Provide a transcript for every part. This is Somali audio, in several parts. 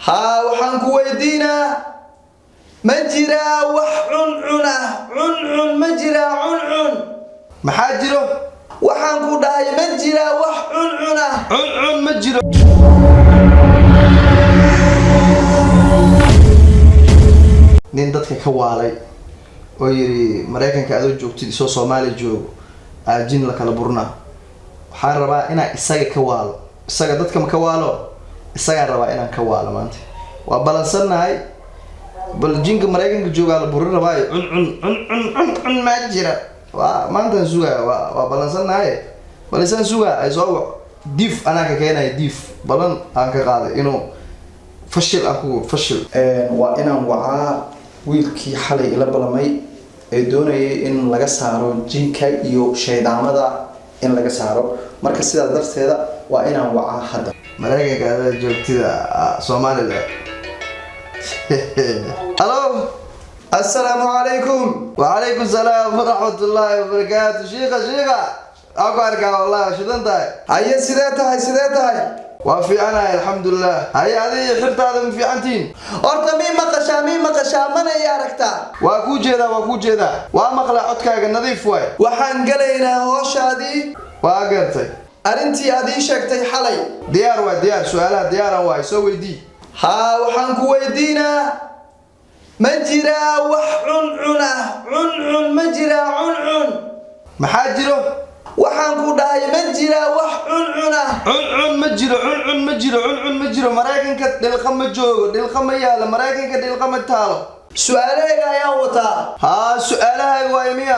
Haa, waxaan ku weydiinaa, ma jiraa wax cuncun ah? Cuncun ma jiraa? Cuncun. Maxaa jiro? Waxaan ku dhahay, ma jiraa wax cuncun ah? Cuncun ma jiro. Nin dadka ka waalay oo yidhi Maraykanka adoo joogtid isoo Soomaaliya joogo aajin la kala burnaa. Waxaan rabaa inaan isaga ka waalo. Isaga dadka ma ka waalo, isagaan rabaa inaan ka waalo. Maanta waa balansannahay. Bal jinka Maraykanka joogaa la burin rabaayo. Cuncun, cuncun, cuncun maa jira? Waa maantaan sugaa. Waa balansannahay, bal isaan sugaa ay soo waco. Diif anaa ka keenaya, diif balan aan ka qaaday inuu fashil aan ku fashil. Waa inaan wacaa wiilkii xalay ila balamay ee doonayay in laga saaro jinka iyo shaydaamada, in laga saaro. Marka sidaas darteeda waa inaan wacaa hadda. Maraykanka adaa joogtida Somaliland. Halo. Assalaamu calaykum. Wacalaykum salaam waraxmatullaahi wabarakaatu. Shiika, shiika, aan ku arkaa. Wallahi shidan tahay. Haye, sidee tahay? Sidee tahay? Waa fiicanahay, alxamdulilah. Haye, adiga xirtaada ma fiicantihiin? Horta mii maqashaa? Mii maqashaa? Mana ii aragtaa? Waa kuu jeedaa, waa kuu jeedaa, waa maqlaa codkaaga, nadiif waay. Waxaan galaynaa hooshaadii. Waa gartay. Arrintii aad ii sheegtay xalay. Diyaar waay, diyaar. Su-aalaha diyaaran waay, soo weydii. Haa, waxaan ku weydiinaa, ma jiraa wax cuncun ah? Cuncun ma jiraa? Cuncun. Maxaa jiro? Waxaan ku dhahay, ma jiraa wax cuncun ah? Cuncun ma jiro, cuncun ma jiro, cuncun ma jiro. Maraykanka dhilqa ma joogo, dhilqa ma yaalo Maraykanka, dhilqa ma taalo. Su-aalahayga ayaan wataa. Haa, su-aalahaaga waay miya?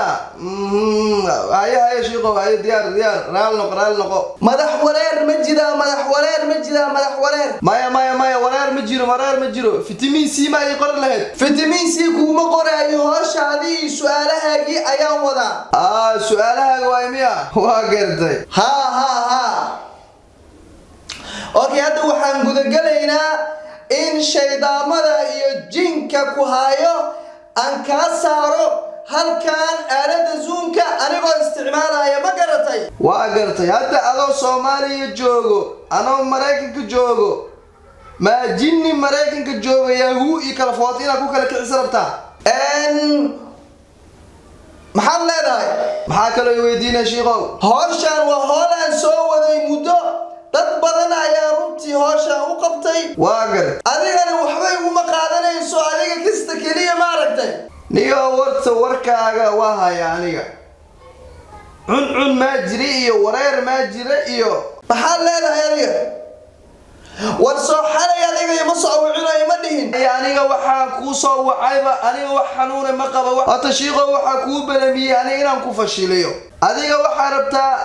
Haye, haye shiikow, haye, diyaar, diyaar. Raal noqo, raal noqo. Madax wareer ma jiraa? Madax wareer ma jiraa? Madax wareer. Maya, maya, maya, wareer ma jiro, wareer ma jiro. Vitamin C ma ii qori lahayd? Vitamin C kuuma qoraayo. Hooshaadii, su-aalahaagii ayaan wadaa. Aa, su-aalahaaga waay miya? Waa gartay. Haa, haa, haa. Okay, hadda waxaan gudagelaynaa in shaydaamada iyo jinka ku hayo aan kaa saaro halkan aalada Zoomka anigoo isticmaalaya. Ma garatay? Waa gartay. Hadda adoo Soomaaliya joogo, anoo Maraykanka joogo, maa jinni Maraykanka joogo Yahoo iyo kala foot inaad ku kala kicisa rabtaa? Maxaad leedahay? Maxaa kaloo i weydiinaya, shiikow? Howshaan waa hoolaan soo waday muddo. Dad badan ayaa runtii howshaan u qabtay. Waa gartay. Adigana waxba iguma qaadanayso, adiga kasta keliya, maaragtay. Niyo, warta warkaaga waa haya aniga. Cuncun maa jira iyo wareer maa jira iyo Maxaad leedahay adiga? War soo xalay adiga ima soo wicino, ima dhihin. Ay, aniga waxaan kuu soo wacayba, aniga wax xanuuna ma qaba. Horta shiikow, waxaa kuu balamiyey aniga inaan ku fashiliyo. Adiga waxaa rabtaa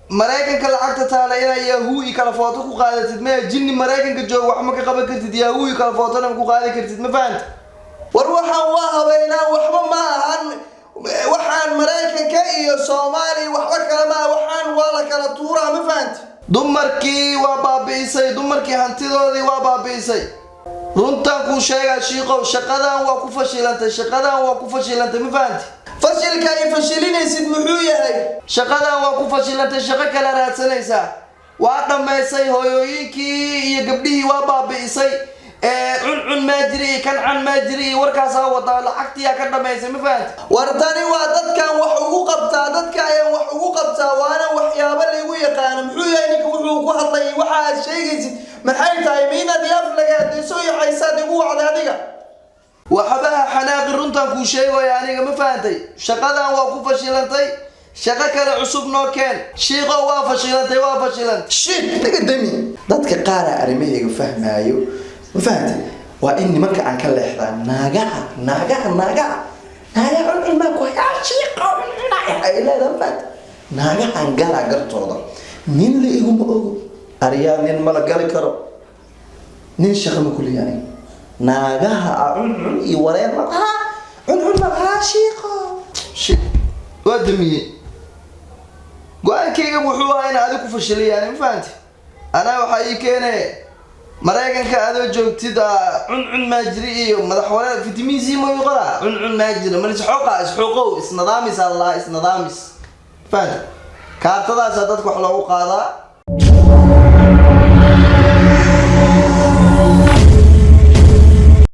Maraykanka lacagta taala inaa Yahoo iyo kala footo ku qaadatid. Maya, jinni Maraykanka jooga wax ma ka qaban kartid, Yahoo iyo kala footona ma ku qaadi kartid. Ma fahanta? War waxaan waa habeynaa, waxba ma ahan. Waxaan Maraykanka iyo Soomaaliya waxba kale ma aha. Waxaan waa la kala tuuraa, ma fahanta? Dumarkii waa baabi'isay, dumarkii hantidoodii waa baabi'isay. Runtaan kuu sheegaa, shiikow, shaqadan waa ku fashilantay, shaqadan waa ku fashilantay. Ma fahanti? Fashilka ay fashilinaysid muxuu yahay? Shaqadan waa ku fashilantay, shaqo kale raadsanaysaa. Waa dhammaysay hooyooyinkii iyo gabdhihii, waa baabi'isay. Cuncun maa jiri iyo kancan maa jiri iyo warkaasaa wadaa, lacagtiyaa ka dhamaysay. Ma fahanti? War tani waa dadkan wax ugu qabtaa, dadka ayaan wax ugu qabtaa, waana waxyaabo laygu yaqaano. Muxuu yahay ninka wuxuu ku hadlayay? Waxa aad sheegaysid maxay tahay? Ma inaad iaflagaadayso iyo xaysaad igu wacday adiga? Waxbaha xanaaqi, runtaan kuu sheegaya aniga. Ma fahantay? Shaqadan waa ku fashilantay, shaqo kale cusub noo keen, shiiqo. Waa fashilantay, waa fashilantay. Shit, naga dami. Dadka qaaraa arrimahayga fahmaayo, ma fahantay? Waa in nimanka aan ka leexdaa. Naagaha, naagaha, naagaha, naagaha cuncun maa ku hayaa, shiiqa, cuncunaya ay leedahay. Ma fahantay? Naagahan galaa gartooda. Nin la iguma ogo aryaa, nin mala gali karo, nin shaqa ma kuliya aniga. Naagaha a cuncun iyo wareer ma lahaa, cuncun ma lahaa, shiiqo. Shit, waa damiyey. Go-aankayga wuxuu ahaa in adig ku fashiliyaan. Ma fahanti? Anaa waxaa ii keene Maraykanka adoo joogtid cuncun maa jiri iyo madax wareer. Vitamin C ma qoraa? Cuncun maa jira mar? Isxooqa, isxooqow, isnadaamis allah, isnadaamis. Fahanti? Kaartadaasaa dadka wax loogu qaadaa.